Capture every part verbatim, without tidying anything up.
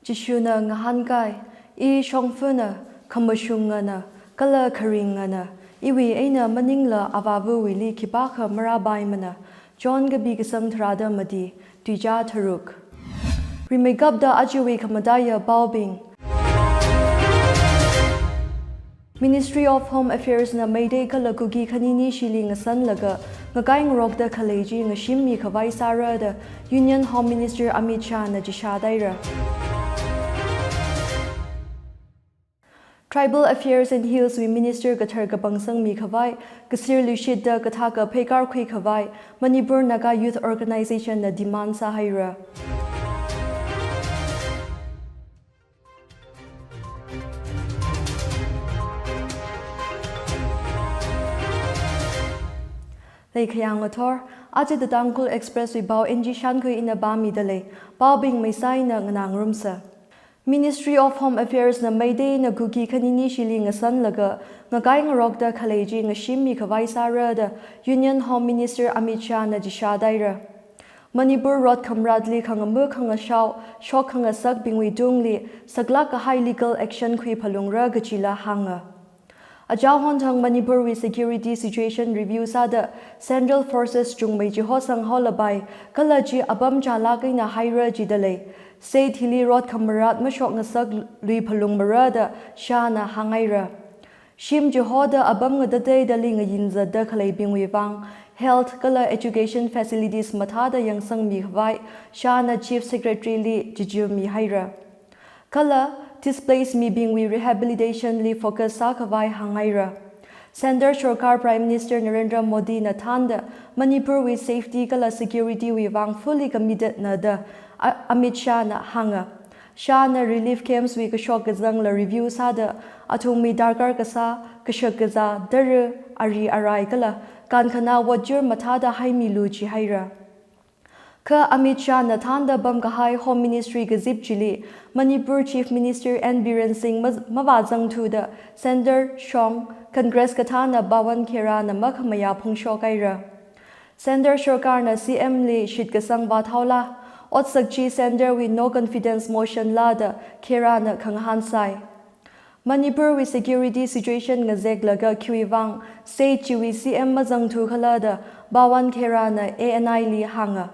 Jishuna ngahānkai, I shongfana, khamashungana, kala kharingana, iwui eina maningla Avāvawuili khipākha marāpaimana. John kapi kasang tharāda mati, tuizā tharuk. Rimeikapta ajawui khamataiya paobing. Ministry of Home Affairs na Meitei kala Kuki khaninishili ngasanlaga ngakai ngarokda khalei chi ngashimmi khavai sāra da Union Home Minister Amit Shah na chishātaira. Tribal Affairs and Hills wui Minister kathar kapangsangmi khavai, kasir luishitda kathaka pheikar khui khavai, Manipur Naga Youth Organization na demand sāhaira. Leikhayang ngathor, aja The Tangkhul Express wui pao N G Shankhui ina pāmida lei, paobing maisai na nganāngarumsa. Ministry of Home Affairs na Meitei na Kuki khaninishili ngasanlaga ngakai ngarokda khalei chi ngashimmi khavai sāra da Union Home Minister Amit Shah na chishātaira. Manipur rot khamaratli khangama khangashao, shok khangasakbingwui tungli saklāk kahai legal action khuiphalungra kajila hānga. Achahon thang Manipurwui security situation review sāda Central Forces chungmei chihosang haolapai, kala chi apam chālāk eina haira jida lei. State hili rot khamarat mashok ngasak luiphalungmara da Shah na hāngaira. Shim chihoda apam ngatateidali ngayin zatda khaleibingwui vang, health kala education facilities mathāda yangsangmi khavai, Shah na Chief Secretary li chichirmi haira. Kala, displaced mibingwui rehabilitation li focus sākhavai hāngaira. Centre Sorkar Prime Minister Narendra Modi na thānda Manipurwui safety kala security wui vang fully committed na da A-, Amit Shah na hānga. Shah na relief camps wui kashok kazangla review sāda athumwui darkar kasā, kashak kazā, tara, ari arai kala kankhanā votjur mathāda haimilu jihaira. Kha Amit Shah na thānda pamkahai Home Ministry kazip chili, Manipur Chief Minister N Biren Singh ma-, mavāzangthuda Centre shong, Congress kathāna Pawan Khera na makhamayā phongshok haira. Centre Sorkar na C M li shitkasang vāthaola, otsak chi Centre wui no confidence motion la da Khera na khangahān sai. Manipurwui security situation ngazeklaga khiwui vang state chiwui C M mazangthu khala da Pawan Khera na A N I li hānga.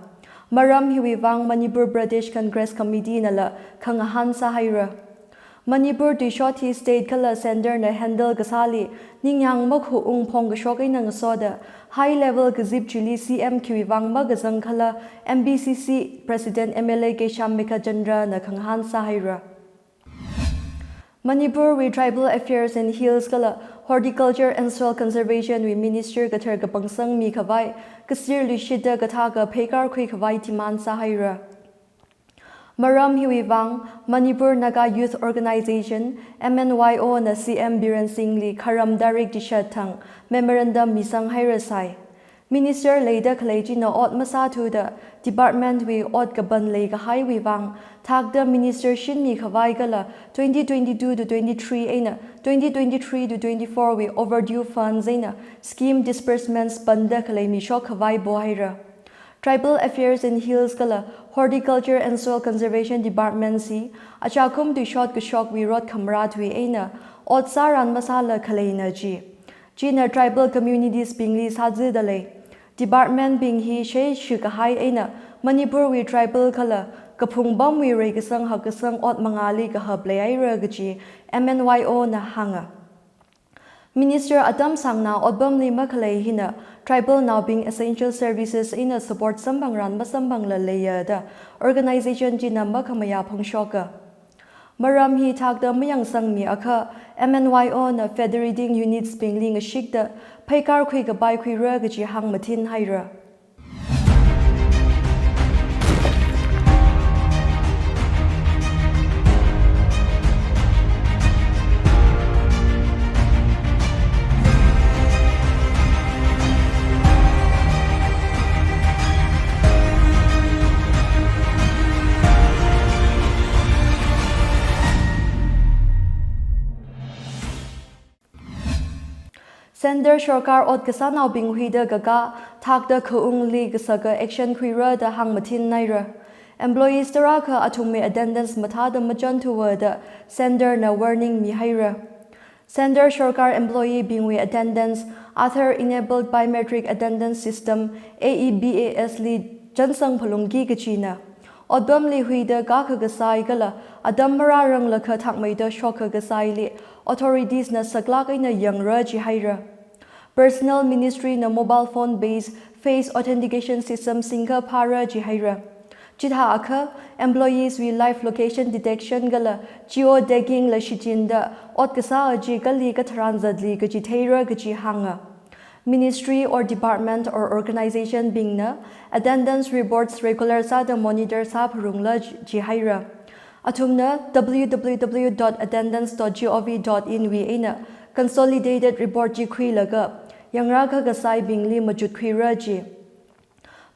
Maram hiwui vang Manipur Pradesh Congress Committee nala khangahān sāhaira. Manipur tuishot hi state kala centre na handle kasāli ningyāng makhuung phongkashok eina ngasoda high level kazip chili C M khiwui vang makazang khala M B C C President M L A Keisham Meghachandra na khangahān sāhaira. Manipurwui Tribal Affairs and Hills kala Horticulture and Soil Conservation wui Minister kathar kapangsangmi khavai, kasir luishitda kathaka pheikar khui khavai demand sāhaira. Maram hiwui vang, Manipur Naga Youth Organization, M N Y O na C M Biren Singh li kharam tarik chishat thang memorandum misang haira sai. Minister leida khalei china ot masāthuda, department wui ot kapan leikahaiwui vang, thakta minister shinmi khavai kala twenty twenty-two to twenty-three eina twenty twenty-three to twenty-four wui overdue funds eina scheme disbursements panda khalei mishok khavai pohaira. Tribal Affairs and Hills kala Horticulture and Soil Conservation Department si, achākum tuishot kashokwui rot khamarat wui eina, ot sāran masāla khaleina ji. China tribal communities bingli sāzida lei. Department bing hi shei shikahai eina Manipurwui tribal kala kaphung pamwui reikasang hakkasang ot mangāli kahap leihaira kaji M N Y O na hānga. Minister atam sāngna otpamli makhalei hina tribal naobing essential services eina support samphangran masamphangla leiya da organization china makhamayā phongshoka. Maram hi thakta mayangsangmi akha, M N Y O na federating units bingli ngashikta pheikar khuikapai khuira kaji hāngmathin haira. Centre Sorkar ot kasānaobing huida kakā, thakta khaungli kasaka action khuira da hāngmathin haira. Employees tarākha athumwui attendance mathāda machānthuwa da centre na warning mihaira. Centre sorkar employee bingwui attendance Aadhaar Enabled Biometric Attendance System, A E B A S li chānsang phalungki kachina. Otpamli huida kakha kasai kala atam marāranglakha thakmeida shokha kasaili authorities na saklāk eina yangra jihaira. Personnel Ministry na mobile phone based face authentication system singkha phāra jihaira. Chithākha employees wui live location detection kala geotagging la shichinda ot kasā chi kali katharan zatli kachitheira kaji hānga. Ministry or department or organization bingna attendance reports regular sāda monitor sāphalungla jihaira. Athumna W W W dot attendance dot G O V dot in wui eina consolidated report chi khuilaga yangra kha kasai bingli machutkhuira ji.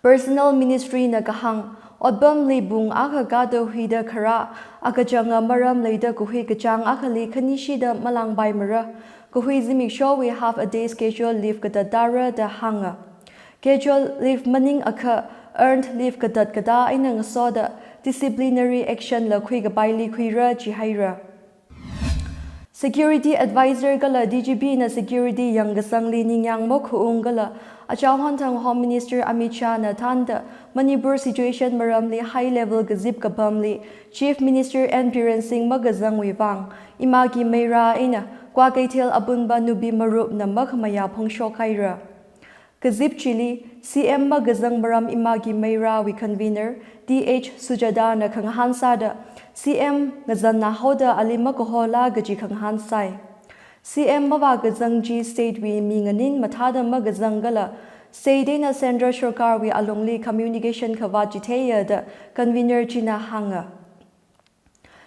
Personnel Ministry na kahāng, otpamli pung akha kāda huida kharā, akachanga maram leida kahui kachāng akhali khanishida malāngpaimara, kahui zimikshowui half a day schedule leave katattāra da hānga. Schedule leave maningakha earned leave katat katā eina ngasoda disciplinary action la khuikapaili khuira jihaira. Security Advisor kala D G P na security yangkasangli ningyāng makhuung kala achāhon thang Home Minister Amit Shah na thānda Manipur situation maramli high level kazip kapamli Chief Minister N Biren Singh makazangwui vang, Ima Ki Meira eina Kwa Keithel Apunba Nupi Marup na makhamayā phongshok haira. Kazip chili C M makazang maram Ima Ki Meira wui convener T H Sujata na khangahān sāda, C M ngazanna haoda ali makahola kaji khangahān sai. C M mavākazang chi state wui mi nganin mathāda makazang kala state eina central sorkar wui alungli communication khavāt chitheiya da convener china hānga.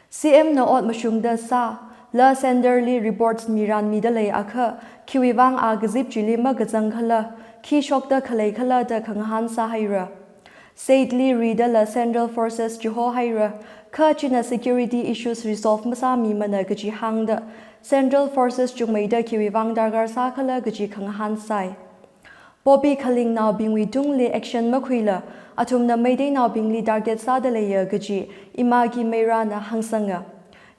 C M na ot mashungda sā, la centre li reports miranmida leiakha, khiwui vang a kazip chili makazang khala, khi shokda khalei khala da khangahān sāhaira. State li ridala central forces chiho haira, kha china security issues resolve masāmimana kaji hāngda, central forces chungmeida khiwui vang darkar sākhala kaji khangahān sai. Poppy khalingnaobingwui tungli action makhuila, athumna Meiteinaobingli target sāda leiya kaji Ima Ki Meira na hāngsanga.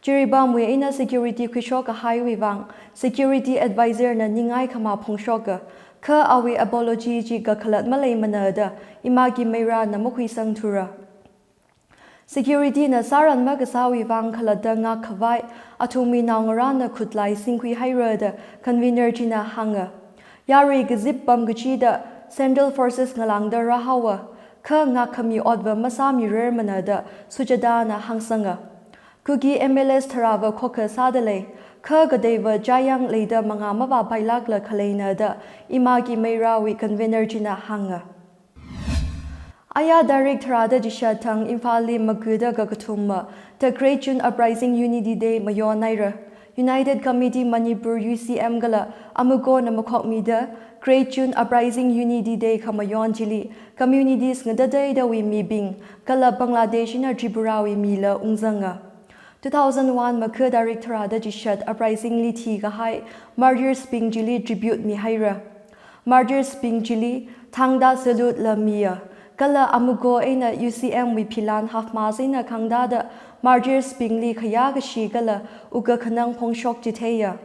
Jiribamwui eina security khuishok kahaiwui vang, security advisor na ningai khamā phongshoka, kha awui apology chi kakhalat maleimana da Ima Ki Meira na makhuisangthura. Security na sāran makasāwui vang khalatta ngak khavai, athumwui naongarāna khutlai singkhui haira da convener china hānga. Yarui kazip pam kachida central forces ngalāngda rāhaowa, kha ngak khami otva masāmirarmana da Sujata na hāngsanga. Kuki M L As tharāva khokha sāda lei, kha kateiva chayang leida mangā mavāpailākla khaleina da Ima Ki Meira wui convener china hānga. Aya tarik tharāda chishat thang Imphal li makuda kakathuma The Great June Uprising Unity Day mayon haira. United Committee Manipur U C M kala Amuko na makhokmida Great June Uprising Unity Day khamayon chili communities ngatateidawui mibing kala Bangladesh eina Tripura wui mila ungzanga. Two thousand one makha tarik tharāda chishat uprising li thikahai martyrs bing chili tribute mihaira. Martyrs bing chili thangda salute la miya, kala Amuko eina U C M wui philan half mast eina khangtada martyrs bingli khayā kashi kala uka khanang phongshok chitheiya.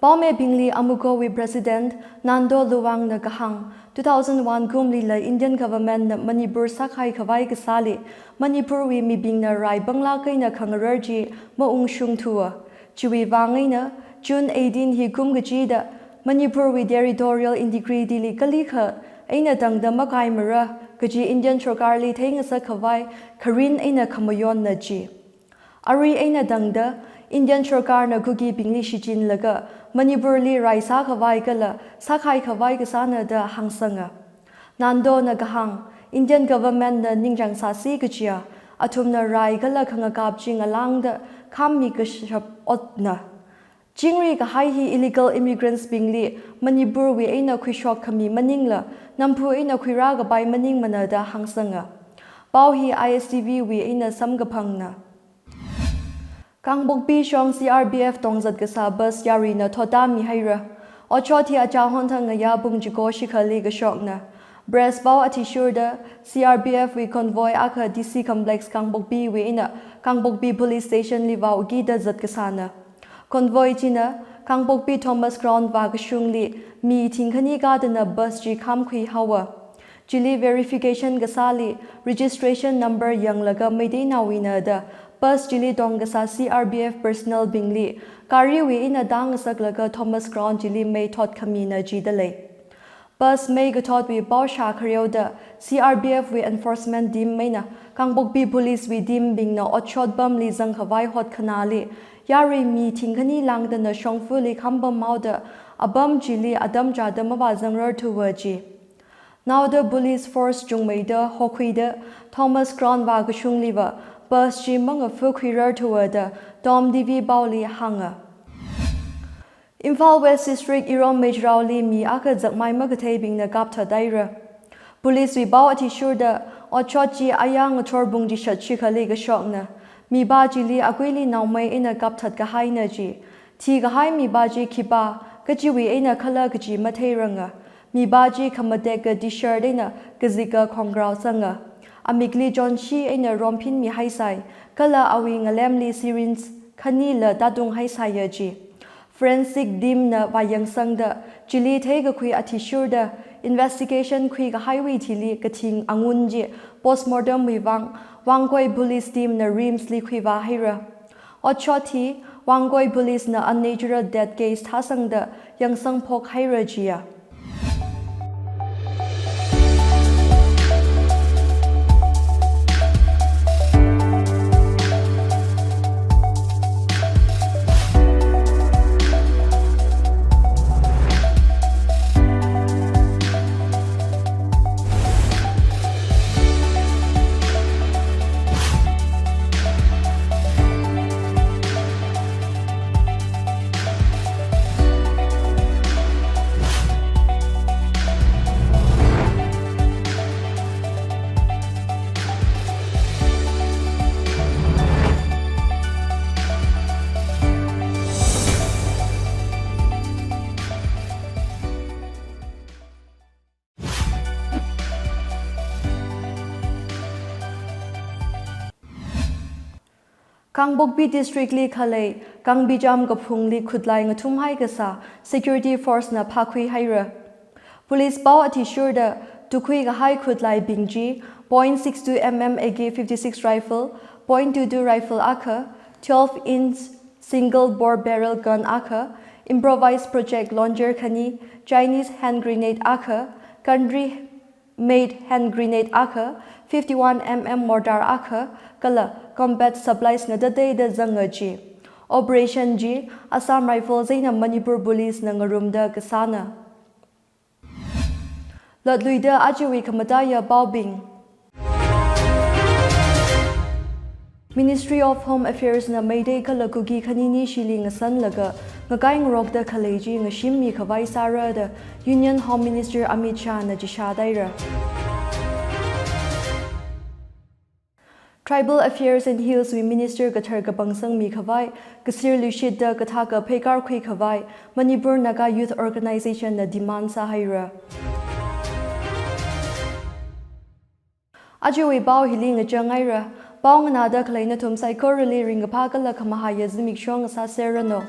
Paomibingli Amuko wui President Nando Luwang na kahāng, two thousand one kumlila Indian government na Manipur sākhai khavai kasāli Manipur wui mibingna rai panglāk eina khangarar chi maungshungthuwa. Chiwui vang eina June eighteen hi kum kachida Manipur wui territorial integrity li kalikha eina tangda makaimara kaji Indian sorkarli theingasak khavai kharing eina khamayonna ji. Arui eina tangda Indian sorkarna Kukibingli shichinlaga Manipurli rai sākhavai kala sākhai khavai kasāna da hāngsanga. Nando na kahāng, Indian government na ningchāng sāsi kajiya, athumna rai kala khangakap chi ngalāngda khammi kashap otna. Chingri kahai hi illegal immigrants bingli Manipur wui eina khuishok khami maningla, namphu eina khuirā kapai maningmana da hāngsanga. Pao hi I S T V wui eina samkaphangna. Kangpokpi shong C R P F tongzat kasā bus yaruina thotda mihaira. Otshot hi achāhon thang ngayā pung chiko shikhali kashokna. Press pao athishurda C R P F wui convoy akha D C Complex Kangpokpiwui eina Kangpokpi Police Station li vāukida zatkasāna. Convoy china Kangpokpi Thomas Crown vākashungli mi thingkhani kadana bus chi khamkhui haowa. Chili verification kasāli registration number yanglaga Meiteinaowuina da bus chili tongkasā C R P F personnel bingli gariwui eina tāngasaklaga Thomas Crown chili mei thotkhamina jida lei. Bus mei kathotwui pao shākhareoda C R P F wui enforcement team eina Kangpokpi Police wui team bingna otshot pamli zangkhavai hotkhanāli yarui mi thingkhani lāngdana shongfali kham pamhaoda apam chili atam chāda mavāzangrarthuwa ji. Naoda police force chungmeida hokhuida Thomas Crown vākashungliva bus chi mangafukhuirarthuwa da Tom T V paoli hānga. Imphal West District Irom Mejraoli mi akha zakmai makatheibingna kapthathaira. Police wui pao athishurda otshot chi aya ngathor pung chishat shikhali kashokna. Mipā chili akuili naomei eina kapthatkahaina ji. Thikahai mipā chi khipā, kachiwui eina khala kaji matheiranga. Mipā chi khamatek ka T-shirt eina kazika khongkrao sanga. Amikli chonshi eina romphinmi haisai, kala awui ngalemli syringe khanila tātung haisaiya ji. Forensic team na vāyangsangda chili theikakhui athishurda investigation khuikahaiwui thili kathing angun chi postmortem wui vang Wangkoi Police team na RIMS li khuivāhaira. Otshot hi Wangkoi Police na unnatural death case thāsangda yangsangphok haira jiya. Kangpokpi District li khalei Kangbicham kaphungli khutlai ngathumhai kasā security force na phākhui haira. Police pao athishurda tukhui kahai khutlaibing chi point six two M M A K fifty-six rifle, point two two rifle akha, twelve inch single bore barrel gun akha, improvised project launcher khani, Chinese hand grenade akha, country made hand grenade akha, fifty-one M M mortar akha, kala combat supplies ngatateida zanga ji. Operation chi Assam Rifles eina Manipur Police na ngarumda kasāna. Latluida ajawui khamataiya paobing. Ministry of Home Affairs na Meitei kala Kuki khanini shili ngasanlaga ngakai ngarokda khalei chi ngashimmi khavai sāra da Union Home Minister Amit Shah na chishathaira. Tribal Affairs and Hills wui Minister kathar kapangsangmi khavai, kasir luishitda kathaka pheikar khui khavai, Manipur Naga Youth Organization na demand sāhaira. Ajawui pao hili ngachang haira. Pao nganāda khalei nathum saikorali ringkaphā kala khamahaiya zimiksho ngasāserranu.